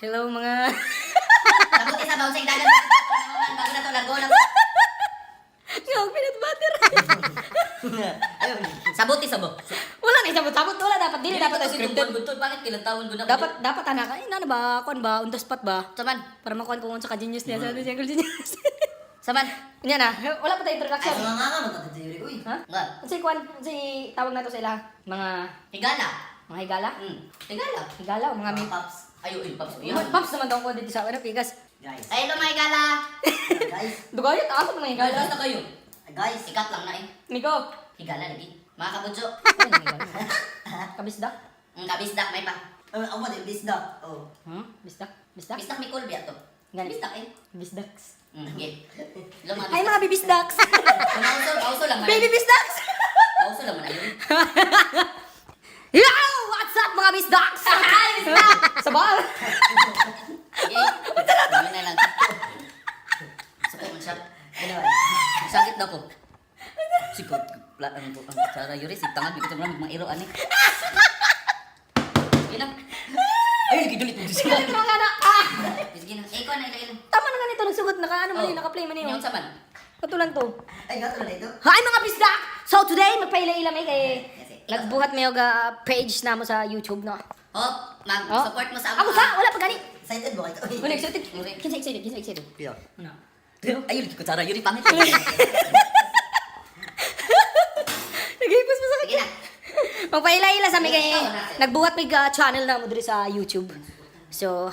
Hello mga. Sabuti sa bawsing dagan. Bago na to largo na. Yung peanut butter. Ayun. Sabuti sa bo. Wala na isabot-sabot, wala dapat dili dapat ang scripted. Gudtod bakit kilang tawon gud na. Dapat dapat anak ay nana ba kuan ba on the spot ba? Saman. Para makuan kung unsa ka genius niya sa siya genius. Saman. Nya na, wala pa tayo introduction. Ay, mga nga nga, magkatid sa Yuri. Uy. Ha? Nga. Unsay kuan, unsay tawag nato sa ila? Mga Higala. mga higala? Higala. Higala o mga Mga mi paps. Ayo, il paps. Mga paps naman daw ko dito sa ano pigas. Guys. Ay, hello mga higala. Guys. Dugayot asa mga higala. Higala na kayo. Guys. Sikat lang na eh. Nico. Higala lagi. Mga kabudyo. Ano yung higala? Kabisdak? Ang kabisdak may pa. Ay, ako ba, bisdak. Oh. Bisdak? Bisdak? Bisdak may kulbi ato. Gani. Bisdak eh. Bisdaks. Okay. Hello mga Ay bisdak. mga bibisdaks. Kauso, kauso lang man. Baby bisdaks. Kauso lang man ayun. Yo! What's up mga bisdaks? Hi, bisdak! Sabal. Okay. Dami na lang. Suko man siya. Ano ba? Sakit na ko. Sikot. Ang ang kutsara yuri si tangag bigto mo mga iro ani. Sige na. Ay, gidulit mo siya. Ano nga na? Ah! Sige na. Eh, ko na ila ila. Tama na ganito nagsugod naka ano man yun, naka-play man yun. Yung saman. Katulan to. Ay, nga, tulad ito. Hi mga bisdak! So today magpaila-ila may kay Yes, eh. nagbuhat may og page na mo sa YouTube no. Hop, mag-support mo sa Ako sa wala pa gani. Excited ba kayo? Uy. Wala excited. Kinsa excited? Kinsa excited? Pio. Ano? Ay, yuri kutsara yuri pangit. Nagipos pa sa Sige na. Magpaila-ila sa mi kay nagbuhat may channel na mo diri sa YouTube. So,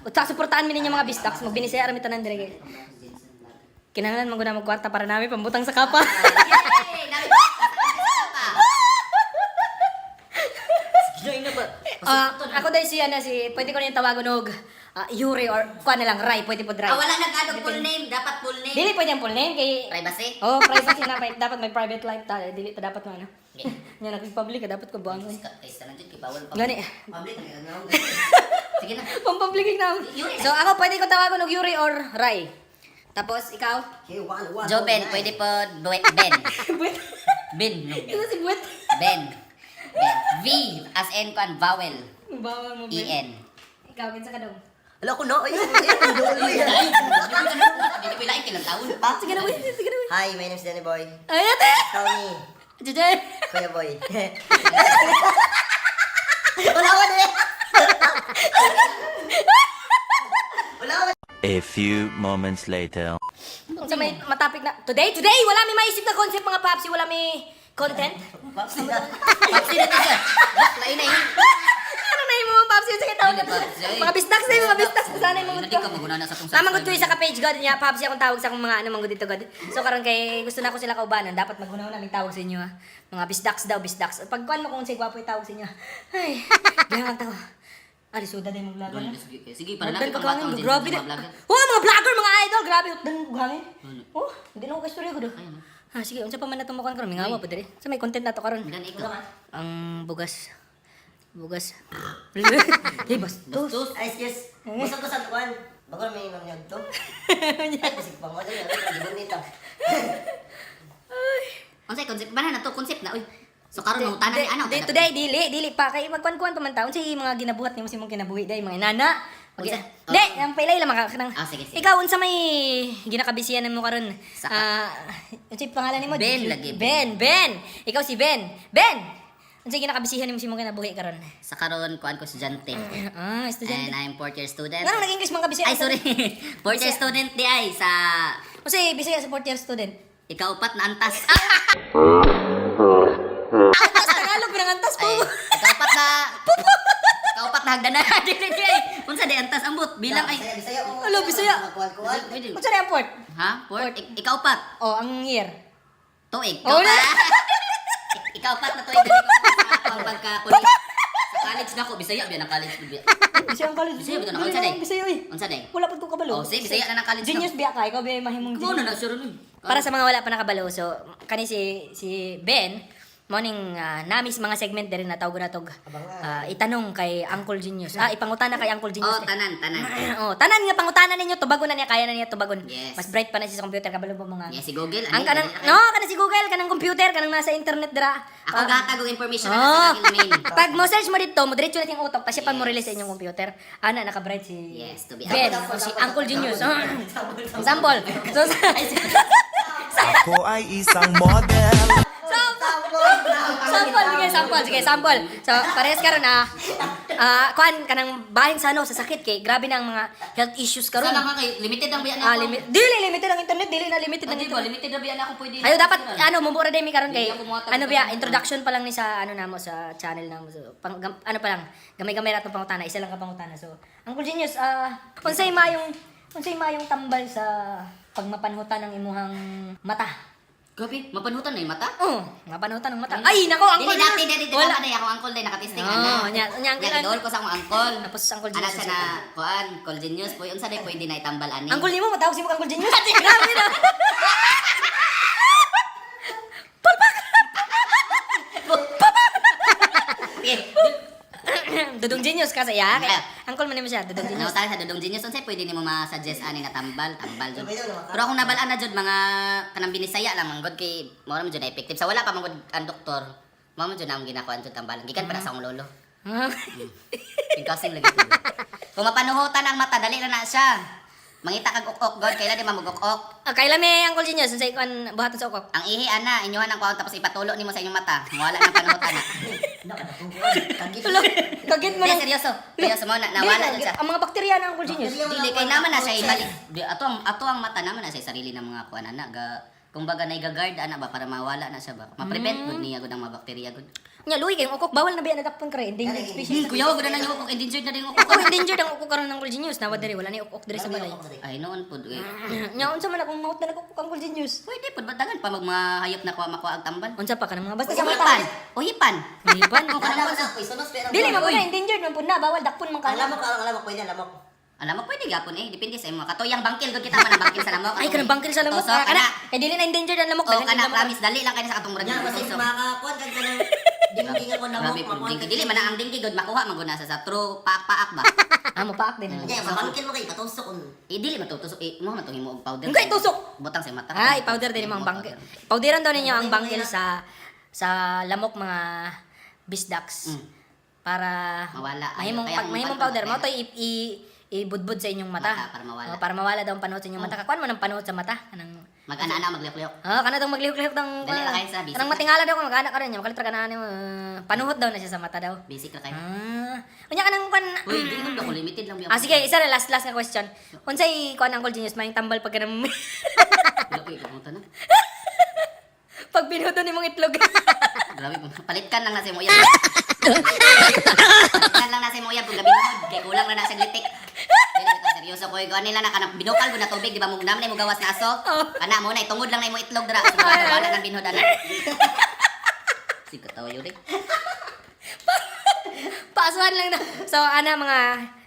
uta suportahan mi ninyo mga bisdaks, magbinisaya ra mi tanan diri kay. Kinahanglan man gud na magkwarta para nami pambutang sa kapa. Yay! Nami pa. Sige na ba? Ah, ako dahil siya na si pwede ko na yung tawagon og Yuri or kuan na lang Rai, pwede po Rai. Ah, wala nag-ano full name, dapat full name. Dili pwede ang full name kay Privacy. Oh, privacy na dapat may private life ta, dili ta dapat mo ano. Okay. Nya nag-public ka dapat ko buang. Ay, sa nandiyan kay bawal pa. Gani. Public, ano? Sige na. Pang-public na. Yuri na. So ako pwede ko tawagon og Yuri or Rai. Tapos ikaw? Okay, one, one. Joben, nine. pwede po Ben. Buwet. Ben, no. Ito si Buwet. Ben. Ben. V as in kwan vowel. Bawa mo, E Ben. N. Ikaw, kinsa ka dong? Wala ko no. Ay, ay, ay, ay. Dili ko ilain kilang taon. Sige na, wait. Sige na, wait. Hi, my name is Danny Boy. Ay, ate! Call me, Jejay! Kuya Boy. Wala ko na eh. Wala ko. A few moments later. Sa may matapik na, today, today, wala may maisip na concept mga papsi, wala may content. Paps. Papsi na to siya. Lain na yun. Ano na yung mga papsi? Sige, tawag na. Mga bisdaks na yung mga bisdaks. Sana yung mga Hindi ka maguna na sa tong Tama gud ko isa ka page god niya, papsi akong tawag sa akong mga ano manggod dito god. So karon kay gusto na ko sila kaubanan, dapat maghunaw namin tawag sa inyo ha. Mga bisdaks daw, bisdaks. Pag kuan mo kung unsay gwapo itawag sa inyo. Ay, gihang tawa. Ali suda din mo vlogger. Doon, sige, sige, para Hutdan namin pag hangin, pang grabe mga din. vlogger. Oh, mga vlogger, mga idol, grabe hutdan og hangin. Ano? Oh, hindi na ko kastorya gud. Ayun. Ah, sige, unsa pa man natong mukuan karon, mingawa pa diri. Sa may content nato karon. Gani ikaw. Ang bugas. Bugas. Hey, bastos. Bastos. Ay, excuse. Busog ko sa tuwan. Bago may mamnyag to. Ay, basig pang wala. Ay, bonita. Unsay concept ba na to concept na uy. So karon mangutana ni ano. Today dili dili pa kay magkuan-kuan pa man taon say mga ginabuhat nimo sa imong kinabuhi day mga inana. Okay. Unsa? Di, ang pilay lang maka kanang. Ah, sige, sige. Ikaw unsa may ginakabisihan nimo karon? Sa- Ah, unsay pangalan nimo? Ben lagi, Ben, Ben. Ikaw si Ben. Ben. Unsay ginakabisihan nimo sa imong kinabuhi karon? Sa karon kuan ko estudyante. Ah, estudyante. And I'm fourth year student. Ngano nag-English mga kabisihan? Ay, sorry. Fourth year student di ay sa Unsay Bisaya sa fourth year student? ikaupat na antas. Ah! Antas Tagalog pero antas po. Ay, ikaupat na ikaupat na hagdanan. Dili di ay. Unsa di antas ambot bilang ay. Bisaya, Bisaya. Oh, Alo, Bisaya. Magkuhan-kuhan. Pwede. Unsa na ang fourth? Ha? Fourth? Ikaupat. Oh, ang year. Tuig. Oh, Ikaw pa. Ikaupat na tuig. Dali ko sa akong pagka sa college na ko. Bisaya biya ng college ko biya. Bisaya ang college. Bisaya ba ito na? Unsa day? Bisaya oy. Unsa day? Wala pud ko kabalo. Oh, sige, Bisaya na ng college Genius biya ka, ikaw biya mahimong Kumo genius. na na sure nun. Para sa mga wala pa nakabalo, so kani si si Ben, Morning namis mga segment diri na tawag na tog Abangan. Itanong kay Uncle Genius. Ah, ipangutana kay Uncle Genius. Oh, tanan, tanan. Oh, tanan nga pangutana ninyo, tubagon na niya, kaya na niya tubagon. Yes. Mas bright pa na siya sa computer kabalo ba mga. Yes, si Google. Ang Ani, kanang dali na no, kanang si Google, kanang computer, kanang nasa internet dira. Ako gatag og information na Oh. sa Google mail. Pag mo search mo dito, mo diretso na siyang utok, tapos siya pa mo release sa inyong computer. Ana naka-bright si Yes, to be Ben, honest. o si Uncle Genius. Oh. Sample. So, Ako ay isang model. Sample, sige, sample, sige, sample. So, parehas karon ah. Ah, kuan kanang bahin sa ano sa sakit kay grabe na ang mga health issues karon. Sana ka kay limited ang biyan Ah, ako. dili limited ang internet, dili na limited ang Di ba, internet. limited na biyan ako pwede. Ayo dapat ano mumura din mi karon kay Hindi ako muhatag ano ng biya ganun. introduction pa lang ni sa ano namo sa channel namo so pang, ano pa lang gamay-gamay ra tong pangutana, isa lang ka pangutana. So Uncle Genius, unsay mayong tambal sa pagmapanhutan ng imuhang mata? Grabe, mapanutan na yung mata. Oh, mapanhutan ng mata. Ay nako, Uncle Dili dati dati dati Wala. dati akong uncle day nakatisting Oo, ana. nya uncle. Nya gidol ko sa akong uncle. Tapos Uncle Ana Genius siya na kuan, Uncle Genius po unsa day pwede na itambal ani. Uncle nimo matawag si mo Uncle Genius. Grabe na. Dudong Genius ka sa iya. Kaya, Uncle man nimo siya, Dudong Ano Genius. tayo sa Dudong Genius unsay pwede nimo ma-suggest ani na tambal, tambal jud. Pwede naman. Pero akong nabal-an na jud mga kanang binisaya lang manggod kay mao ra man jud na effective. Sa wala pa manggod ang doktor, mao man jud na akong ginakuan jud tambalan. Gikan pa na sa akong lolo. Yung cousin lagi to. Kung mapanuhutan ang mata, dali na na siya. Mangita kag ok-ok god, kailan di mamugok-ok. Ah, kailan may Uncle Genius unsay kuan buhaton sa ukok? Ang ihi ana, inyuhan ang kuan tapos ipatulo nimo sa inyong mata. Mawala ng panuhutan na. Tulo, kagit mo Hindi, lang. seryoso. Seryoso mo na nawala Dili, jud siya. ang mga bakterya na Uncle Genius. Bakterya. Dili kay naman na siya ibalik. Di ato ang mata naman na siya sarili ng mga kuan ana ga kumbaga na guard ana ba para mawala na siya ba. Ma-prevent gud niya gud ang mga bakterya gud. Nya luwi kay ukok bawal na biya nadakpon kare endangered species. Kuya wag na nyo ukok, endangered na din ukok. Ako endangered ang ukok karon ng Uncle Genius. Nawa diri wala ni ukok diri sa balay. Ay noon pud eh. Nya unsa man akong mouth na nagukok, Uncle Genius? Pwede pud ba dagan pa mag mga hayop na kuha makuha ang tambal. Unsa pa kanang mga basta sa mata. Uhipan, uhipan. Uhipan. Kung kanang Alam mo, isunos pero. Dili man pud na endangered man pud na bawal dakpon man Alam ka. mo, alam mo, pwede lamok. Alam mo, pwede gapon eh. Depende sa imo. Katoyang bangkil, gud kita man ang bangkil sa lamok. Ay kanang bangkil sa lamok. Tusok, Kana kana. kay dili na endangered ang lamok. Oh, Daghan kana, lamok. promise. Dali lang kayo sa katong murag. Nya, kasi Tusok. makakuan kag kanang dinggi nga ko lamok. Grabe po, dingki. Dili man ang dingki gud makuha man gud na sa true paak-paak ba. Ah, mo paak din. Nya, mabangkil mo kay patusok. Eh dili man tutusok eh mo man tong himo og powder. Ang kay tusok. Butang sa mata. Ah, i-powder din mo ang bangkil. Powderan daw ninyo ang bangkil sa lamok, mga bisdaks. Para Mawala. Mahimong Kaya pag ang mahimong palto, powder mo kaya- to ibudbud sa inyong mata. Mata, para mawala. Oh, para mawala daw ang panuot sa inyong mata. Kakuan mo ng panuot sa mata kanang Mag-ana-ana magliyok-liyok. Oh, kana daw maglihok-lihok dang Dali ra kayo sa basic kanang na. matingala daw kung mag-ana ka rin, makalit ra ka na mo. Panuhot daw na siya sa mata daw. Basic ra kayo. Ah, unya kanang kuan. Uy, dili man ba ko limited lang biya. Ah, sige, isa na last last nga question. Unsay kuan, Uncle Genius, may tambal pag kanang Wala ko ikapunta na. pag binuto nimong itlog? Grabe po. Palit ka lang na sa imo uyab. Palit ka lang na sa imo uyab kung gabi nood kay kulang na na sa litik. Dili bitaw seryoso ko ikaw nila na kanang binukal gud na tubig di ba mo naman mo gawas na aso. Kana mo na itungod lang na imo itlog dira. Sigurado wala nang binhod ana. Sige tawa yun eh. Paasuhan lang na. So, ana mga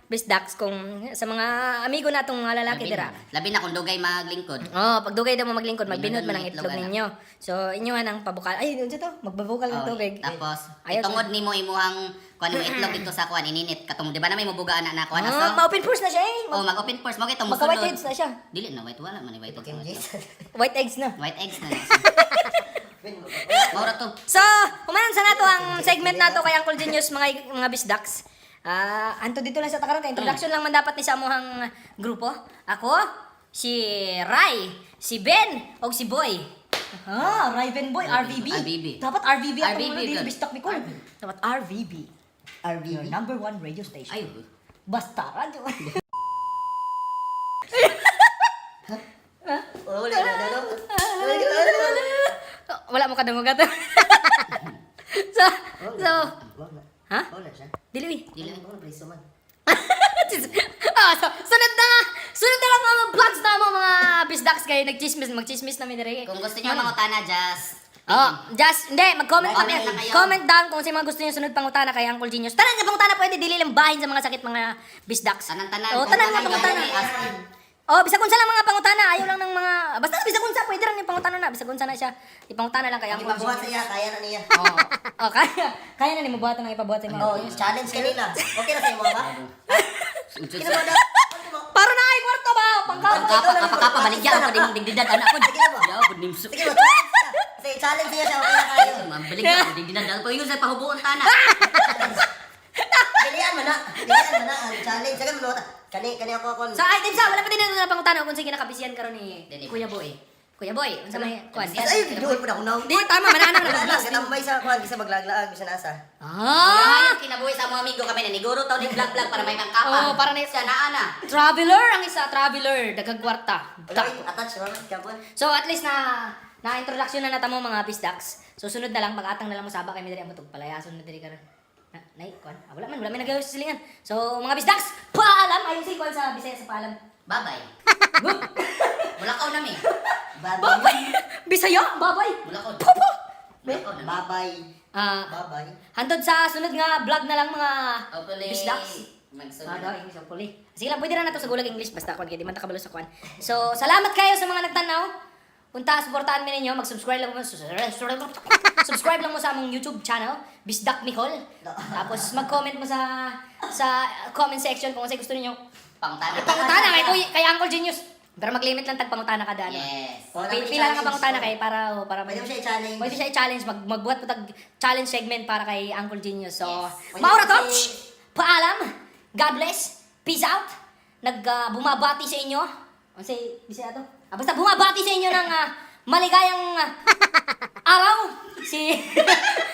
bisdaks kung sa mga amigo natong mga lalaki Labi dira. na. Labi na kung dugay maglingkod. Oh, pag dugay daw mo maglingkod, magbinod Binod man ang man itlog itlog, ana. ninyo. So, inyo ang pabukal. Ay, unsa to? Magbabukal ng Oh, tubig. Tapos, Ayaw. itungod nimo imuhang kuan mo itlog dito sa kuan ininit katong di ba na may mubuga ana na kuan Ah, aso. ma-open pores na siya eh. Oh, mag-open pores mo kay tong Magka white heads na siya. Dili na white, wala man ni white heads. Kim Jason. White eggs na. White eggs na na siya. Maura to. So, humanan sa nato ang segment nato kay Uncle Genius, mga bisdaks. Ah, anto dito lang sa takaron kay introduction lang man dapat ni sa amuhang grupo. Ako, si Rai, si Ben, og si Boy. Ah, Rai Ben Boy, RVB. RVB. Dapat RVB atong RVB mga dili yun. bisdak ni Col. Dapat RVB. RVB. Your number one radio station. Ay, Basta radyo. Wala na na. Wala mo kadungog ato. So, ha? Wala siya. Dili uy. Dili. Wala preso man. Ah, so, sunod na nga. Sunod na lang mga vlogs na mo mga bisdaks kay nagchismis, magchismis namin dire. Kung gusto niyo mangutana, just Oh, just hindi mag-comment Comment kami. lang kayo. Comment down kung sino mga gusto niyo sunod pangutana kay Uncle Genius. Tanan nga pangutana pwede dili lang bahin sa mga sakit, mga bisdaks. Tanan-tanan. Oh, Kung tanan nga tanan pangutana. gabi, ask. Oh, bisag unsa lang mga pangutana, ayaw lang ng mga basta bisag unsa pwede ra ni pangutana na, bisag unsa na siya. Ipangutana lang kay Ang Uncle ipabuhat sa Genius. iya, kaya na niya. Oh, oh kaya kaya na ni mo buhaton ang ipabuhat sa imo. Oh, challenge kanila. Okay na sa imo ba? Kina mo na. Para na ay kwarto ba? Pangkapa. Kapa kapa kapa baligya ako din digdidad anak ko. Sige na ba? Ya, pud nimso. Sige mo, challenge ka. Sige, challenge niya siya, okay na kayo. Mabaligya ako digdidad. Ako ingon sa pahubuon tana. Pilian mo na. Pilian mo na ang challenge. Sige mo na. Kani kani ako ako. Sa item sa wala pa din na pangutana kung sige nakabisiyan karon ni Dili. Kuya Boy. Kuya Boy, unsa may kuan? Ay, duol po na ako now. Di tama manana na Wala lang, nag katambay sa kuan bisa maglaglaag bisa nasa. Ah! Ay, kinabuhi sa mga amigo kami na niguro taon ni vlog vlog para may mangkapa. Oo, para na- siya naa na. Traveler ang isa, traveler, daghang kwarta. Wala kay attach mama, kapon. So at least na na introduction na natamo mga bisdaks. So sunod na lang magatang na lang mo saba kay mi diri ang butog palayason na diri karon. Na, nay kuan. Ah, wala man nagayo sa silingan. So mga bisdaks, paalam ayon si kuan sa Bisaya sa paalam. Bye-bye. Mulakaw na mi. Bye. Babay. Bisaya, babay. Mulakaw. Popo. Mulakaw na mi. Bye-bye. Ah, Bye-bye. hantod sa sunod nga vlog na lang mga Hopefully, bisdaks. magsunod. Ah, daw, English hopefully. Sige lang, pwede na nato sa gulag English basta kuan kay di man ta kabalo sa kuan. So, salamat kayo sa mga nagtanaw. Unta suportahan mi ninyo, mag-subscribe lang mo subscribe lang mo sa among YouTube channel, Bisdak Micol. Tapos mag-comment mo sa comment section kung unsay gusto ninyo. Pangtana. Pangutana kay Kuy, kay Uncle Genius. Pero mag-limit lang tag pangutana kada ano. Yes. Wala may Pila lang ang challenge. pangutana kay para oh, para Pwede mo siya i-challenge. Pwede siya i-challenge magbuhat po tag challenge segment para kay Uncle Genius. So, Yes. maura to. Pwede Shh! Paalam. God bless. Peace out. Nag bumabati sa inyo. O say, bisa to. Ah, basta bumabati sa inyo ng maligayang araw si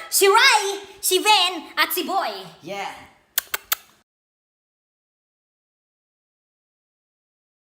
si Ray, si Ven at si Boy. Yeah.